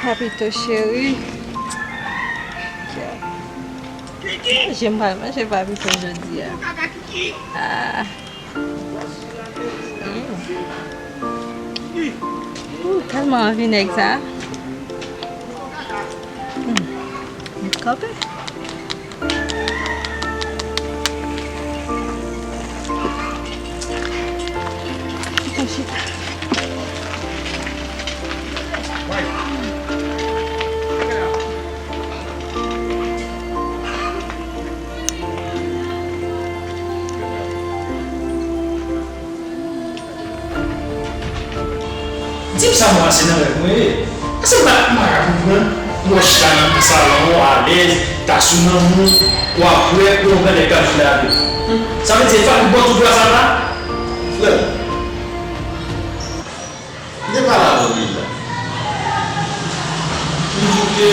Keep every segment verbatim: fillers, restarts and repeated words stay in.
Papito cheri. Manje m pral manje papito jodi a. Ah. Mm. Ooh, tèlman anvi nèg sa. Mm. Met kanpe. Chita, chita. Di m sa mwen se nan rèv mwen ye. Èske m pa, m pa ka konprann? Ou wè chita nan salon, ou alèz, tason nan men w, ou ap bwè, ou wè yon grandèg k ap jwe avè w. Sa vle di, e fatra bò tout dwa sa la? Frè m, m te pale avè w deja. M di w ke,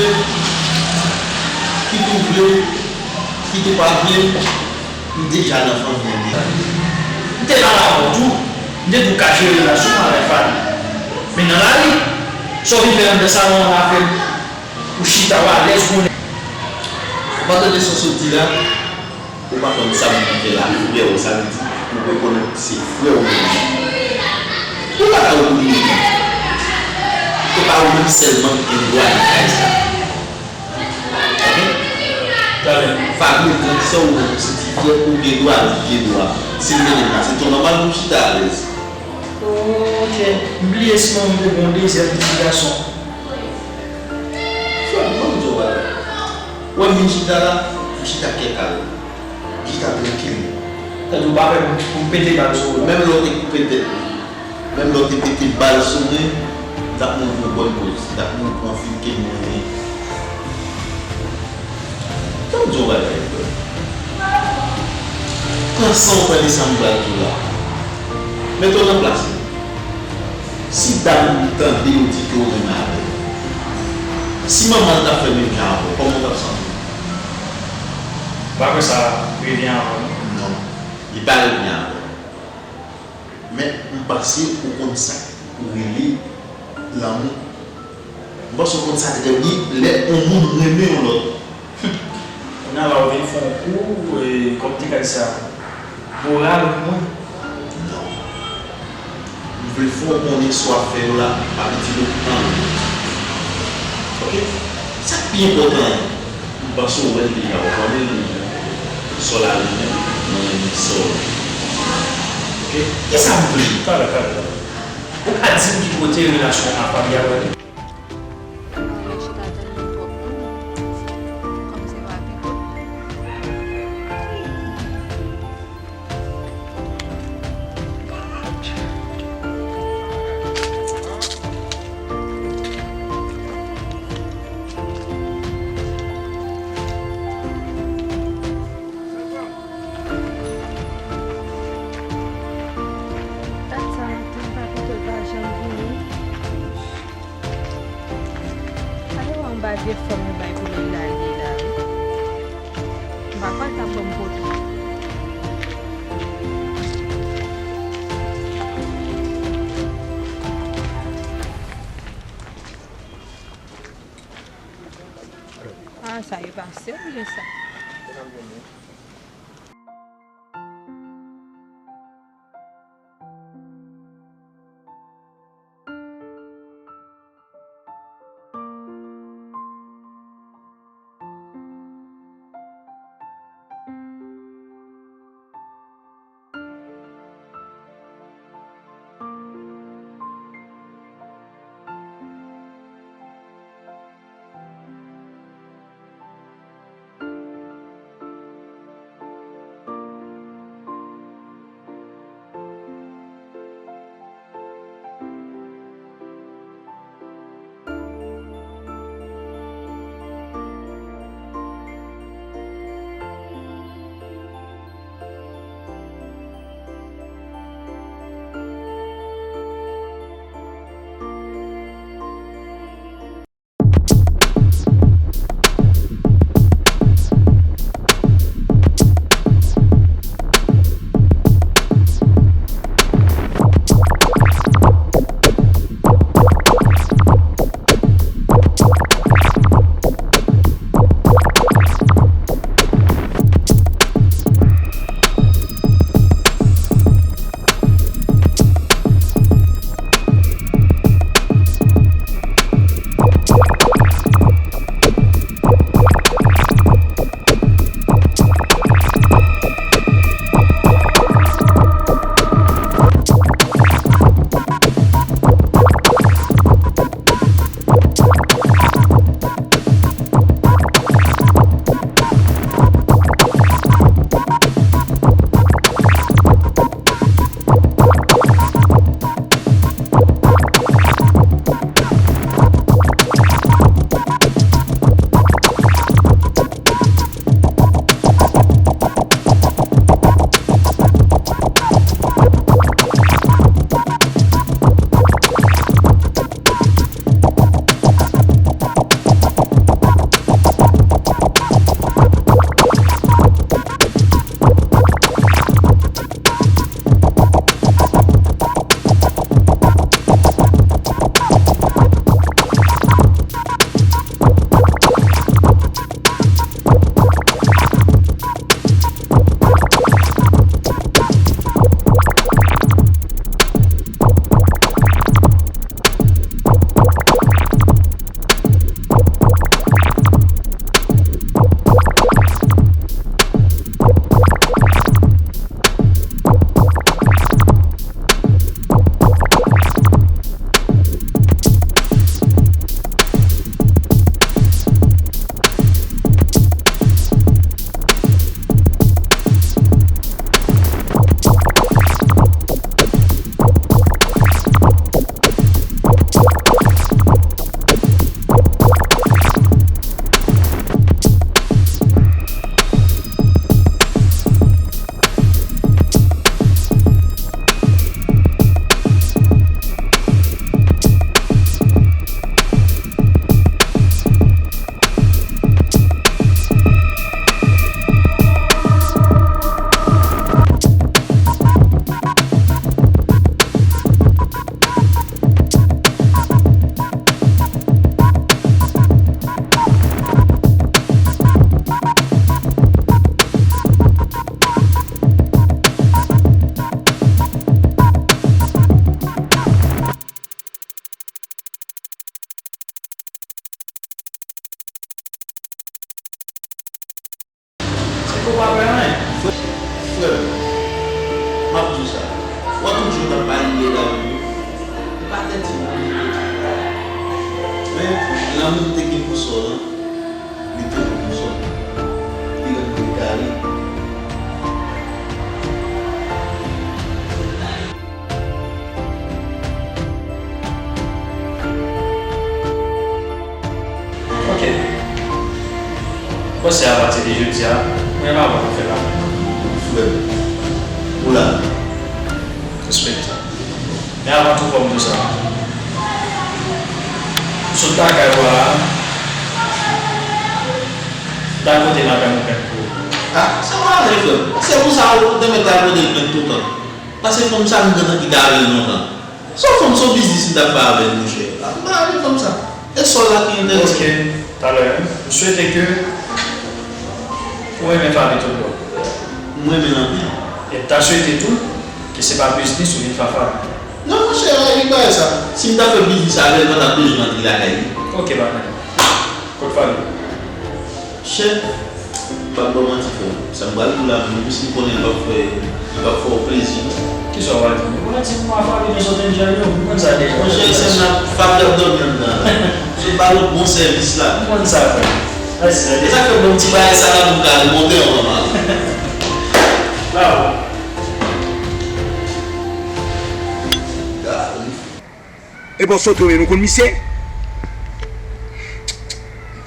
kit ou vle, kit ou pa vle, m deja nan fanmi an deja. M te pale avè w tou, m te di w ka jere relasyon w avèk fanmi. Men nan lari, sa w vin fè anndan salon an la, frè m? Ou chita, w alèz, ou konnen. Ou pa tande sa w sot di la? Ou pa konn sa moun nan fè la, frè w, sa vle di, ou rekonèt se frè w menm. Ou pa ka oubli li. Se pa ou menm sèlman ki gen dwa nan kay sa. Oke? Talè. Fabio, grandisan ou menm, se ti frè ou gen dwa, li gen dwa. Si l mennen l la, se tou nòmal pou m chita alèz. Oke. M bliye si manman m te gen yon dezyèm pitit gason. Frè m, ban m di w bagay. Ou wè m vin chita la, m chita kè kal. M chita trankil. Tande w pa fè pou m, pou m pete bal sou ou. Menm lè w te koupe tèt mwen, menm lè w te pete bal sou mwen, m t ap mouri yon bòn kote, m t ap mouri pou yon fi ke m renmen. Ban m di w bagay, frè. Pran san w, tande sa m pral di w la. Mete w nan plas mwen. Si dam nan tande yo di ke w renmen avè l, si manman l ta fè menm jan avè w, kòman w t ap santi w? M pa kwè sa revyen avè w, non. Non, li pa revyen avè w. Men, m panse ou konn sa k rele lanmou. M panse w konn sa trè byen lè yon moun renmen yon lòt. Kounye a la, ou vin fè yon kou, e, kòm te ka di sa, moral pou mwen. Non. M vle fè w konnen sa w ap fè yo la pa itil ou anyen. Oke? Sa k pi enpòtan an, m panse w wè l deja, ou konnen l deja. Sòl a renmen m, mwen renmen Sòl. Oke? E sa m vle. Talè, talè. Ou ka di m ki kote relasyon w ak Fabia pral ye? Yo chita tann li twòp moun. Kòm se Papito. Dat sa maten, Papito pa janm vini. Ale wè anba vye fòm yo bay pou Leila li la wi. M pa kwè l t ap ban m kote. Ah, sa e pa serye sa. Ou pa fè anyen. Frè, frè m, m ap di w sa. W ap toujou t ap pale de lavi w. E pa tèt ou pou w mete. Men, lanmou m te gen pou sè w lan, li te bon pou sè w. Li rann mwen gari. Ok. Bon, se apati de jodi a, mwen pa pran fè la. Frè m, ou la. Respè sa. Men avan tou, fò m di w sa. M sot lakay ou a la, m ta pote madanm ou plent pou ou. Ah, sa va ale, frè m. Se pou sa ou te mèt al pote l plent toutan. Paske fanm sa m gentan kite avè l lontan. Se yon fanm, se yon biznis m t ap fè avè l, monchè. M pa renmen fanm sa. E sè w la ki enterese m. Ok, talè, m swete ke ou renmen Faby tout bon. M renmen l anpil. E m ta swete tou ke se pa biznis ou vin fè a Faby. Non, monchè, li pa sa. Si m ta fè biznis avè l, m pa t ap bezwen antre lakay li. Ok, pa gen. Kot Faby? Chè, m p ap ba w manti, frè m. Sa m pral di w la, menm si m konnen l p ap fè, li p ap fè w plezi, non. Kisa w pral di m? Ou pral di m Faby te sot enjèl yo? M konn sa deja. Monchè, se m la, Faby ap dòmi anndan la. Se ba l bon sèvis la. M konn sa, frè m. Mèsi, tande. E sa k fè bon ti bagay sa la pou m ka monte yon manman. Bravo. Gari. Epa w sote w menm, ou konn misye?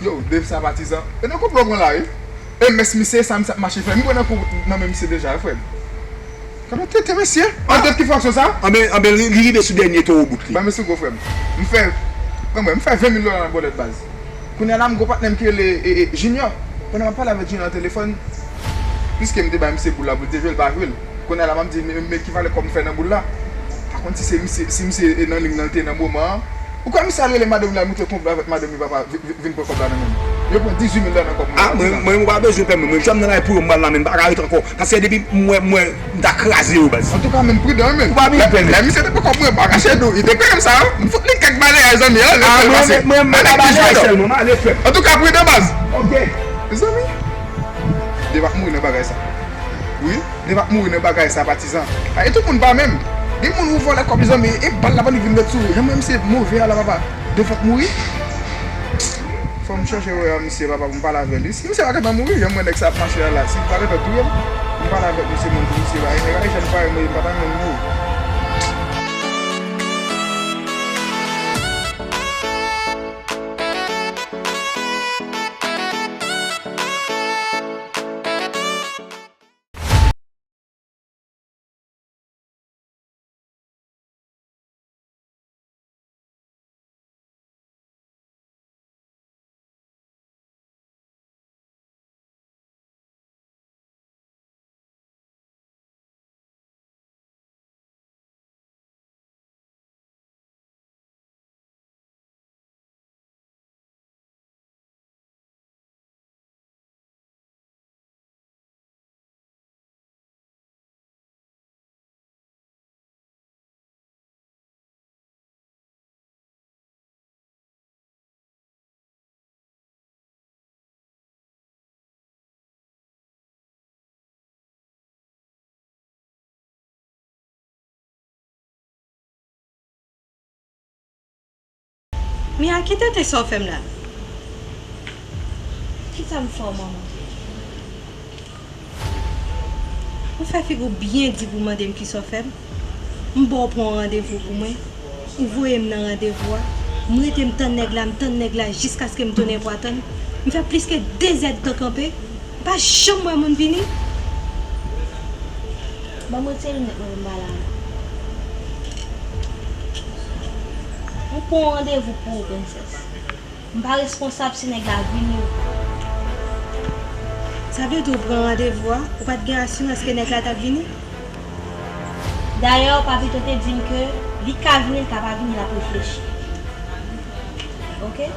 Yo, Dave sa patizan. E nan koup ou pran la, wi. E mès misye, sa misye ap mache fè. M pran nan kou nan men misye deja, wi, frè m. Gade tete mesye. An de ki fason sa? Anben, anben, li, li rive sou dènye towo bout li. Ban mesye gwo, frè m. M fè, ban mwen, m fè ven mil dola nan bòlèt, baz. Kounye a la, m gon patnè m ki rele, e, e, Junior. Pandan m ap pale avèk Junior nan telefòn, piske m te bay misye boul la pou l te jwe, l pa jwe l. Kounye a la, m ap di, men, men ki valè kòb m fè nan boul la. Pa konn si se misye, si misye e nan liy nan l te nan moman an. Ou kwè misye al rele madanm li, al montre konplo avèk madanm li, papa, vi-, vi-, vin pran kòb la nan men m. Yo pran dizuit mil dola nan kòb mwen. Ah, mwen, mwen, mwen pa bezwen pè mwen. Mwen, janm nan la pou yo, m pral la, men m pa ka ret ankò. Paske depi m wè, m wè, m ta kraze yo, baz. Antouka, men pridan, men. Ou pa bezwen pè mwen. Lè misye te pran kòb mwen, pa kache nou, li te peye m sa, wi. M fout li kèk bagay, zanmi, an, lè fè l pase. Mwen, mwen, mwen pa bagay sèlman, m ale, frè m. Antouka, pridan, baz. Ok. Mezanmi, Dave ap mouri nan bagay sa. Wi, Dave ap mouri nan bagay sa, patizan. A, e tout moun pa menm. Gen moun ou vòlè kòb, mezanmi, e bal la pa vin ret sou ou. Jan mwen, misye move a la, papa. Dave ap mouri. Fò m chèche wè a misye, papa, pou m pale avè li. Si misye pa gentan mouri, jan m wè nèg sa ap mache a la, si li pa gentan touye m, m pale avèk misye menm pou misye bay nèg a, e jan li parèt, mwen, m pa ta renmen l mouri. Mia, ki tenten sa w fè m la? Kisa m fè w, manman? Ou fè figi w byen di pou w mande m kisa w fè m. M ba w pran yon randevou pou mwen. Ou voye m nan randevou a. M rete m tann nèg la, m tann nèg la jiskaske m tounen pou atann. M fè plis ke de zèdtan kanpe. M pa janm wè moun vini. Ban m retire linèt mwen pou m pale avè w. M pran yon randevou pou ou, prensès. M pa responsab si nèg la vini ou pa. Sa vle di w pran randevou a, ou pa t gen asirans ke nèg la t ap vini? Dayè, ou pa pito te di m ke li ka vini, li ka pa vini, l ap reflechi. Oke?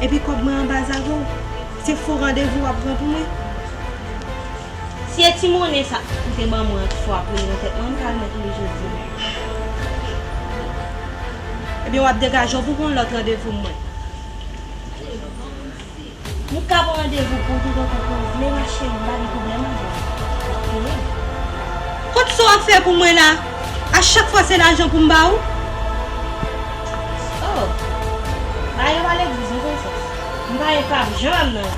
Epi kòb mwen anba zago, se fo randevou w ap pran pou mwen? Si e ti monnen sa ou te ban mwen an ki fè w ap rele nan tèt mwen, m ka remèt ou li jodi a. Ebyen, w ap degaje w pou pran lòt randevou mwen. M ka pran randevou pou w toutotan ke w vle, ma chérie, m pa gen pwoblèm avè w. Kote sa w ap fè pou mwen la? A chak fwa se lajan pou m ba ou? Oh, bagay yo pa legliz non, prensès. M pa gen pap jan m nan la.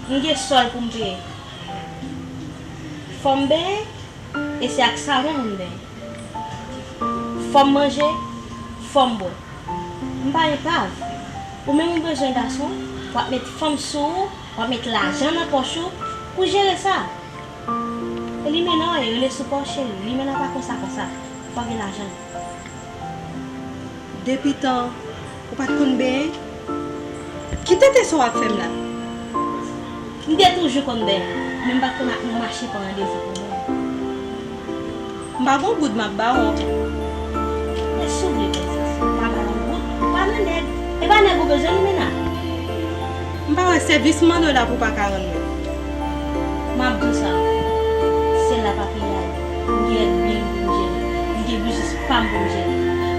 M gen sòl pou m peye. Fò m benyen, e se ak savon pou m benyen. Fò m manje, fò m bwè. M pa enpav. Ou menm ou bezwen gason, w ap met fanm sou ou, w ap met lajan nan pòch ou pou jere sa. E limena w ye, rele sou pa w cheri. Limena pa konsa konsa. Fò gen lajan. Depi tan ou pa t konn benyen, ki tenten sa w ap fè m la? M te toujou konn benyen, men m pa t konn ap mache pran randevou pou mwen. M pa gon goud m ap ba w ankò. E si w vle, prensès, m pa ba w goud, ou pa nan nèg. E pa nèg ou bezwen, Limena? M pa wè sèvis m mande w la pou w pa ka rann mwen. M ap di w sa, se la pa peye ale. M gen bil pou m jere. M gen biznis pa m pou m jere.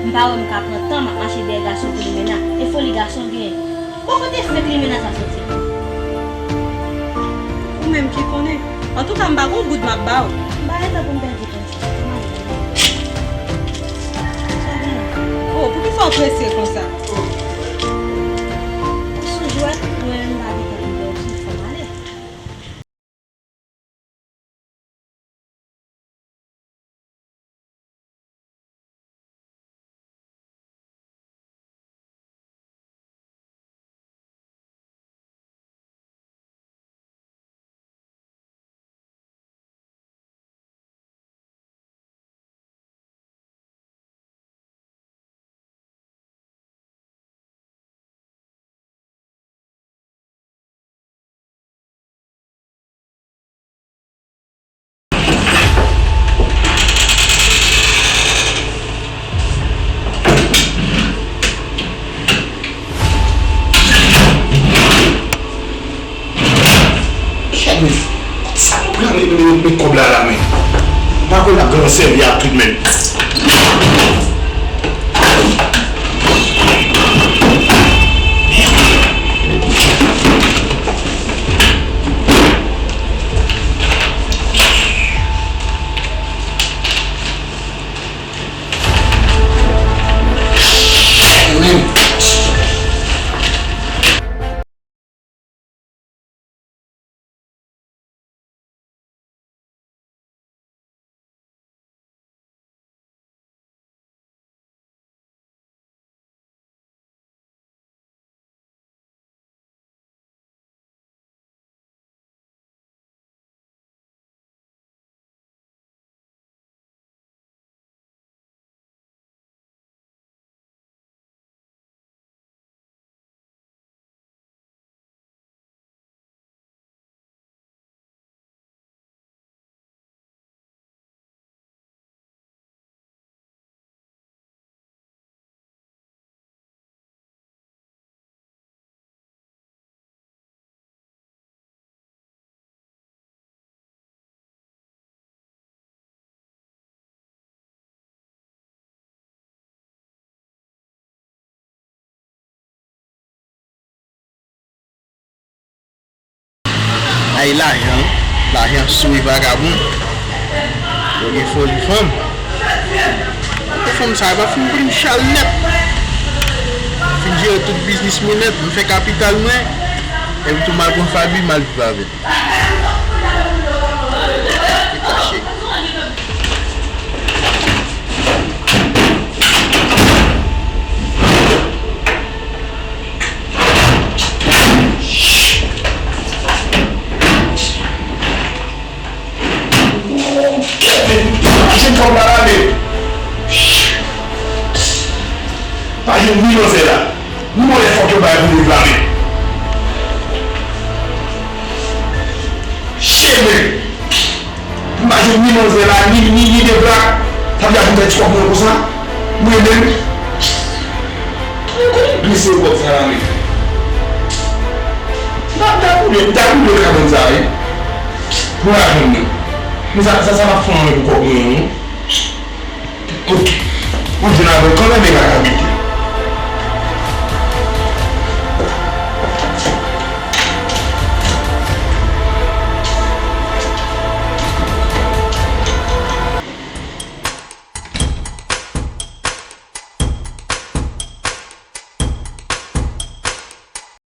M pa wè m ka pran tan m ap mache dèyè gason pou Limena. E foli gason genyen. Bon, kote fèk Limena sa soti? Ou menm ki konnen. Antouka, m pa gon goud m ap ba w. M pa gen tan pou m pèdi tan. Sa gen? Oh, poukisa w prese konsa? Ou sou jwèt, mwen menm m pa gen tan pou m pèdi, fò m ale. Chèf, sa nou pran met, met, met kòb la la men. M pa kwè n ap gentan sèvi ak tout men. Ay lajan, lajan souri vagabon. Yo gen foli fanm. Fanm sa yo pa fin pran m chal nèt. Fin jere tout biznis mwen nèt, m fè kapital mwen. Epi tou m al pran Faby, m al viv avè l. Li kache. Kèt, kite m fè w pa pale. Pa jwenn ni manzè la, ni mòlè fòk yo bay pou m reklame. Cheve! M pa jwenn ni manzè la, ni, ni, ni de blak. Sa vle di pou m fè ti kòb mwen konsa? Mwen menm? Mwen konnen blese kòb sa la, men. M ta, m ta boule, m ta boule kabann sa, wi. Pou lajan mwen. Men sa, sa, sa m ap fè anyen pou kòb mwen, non.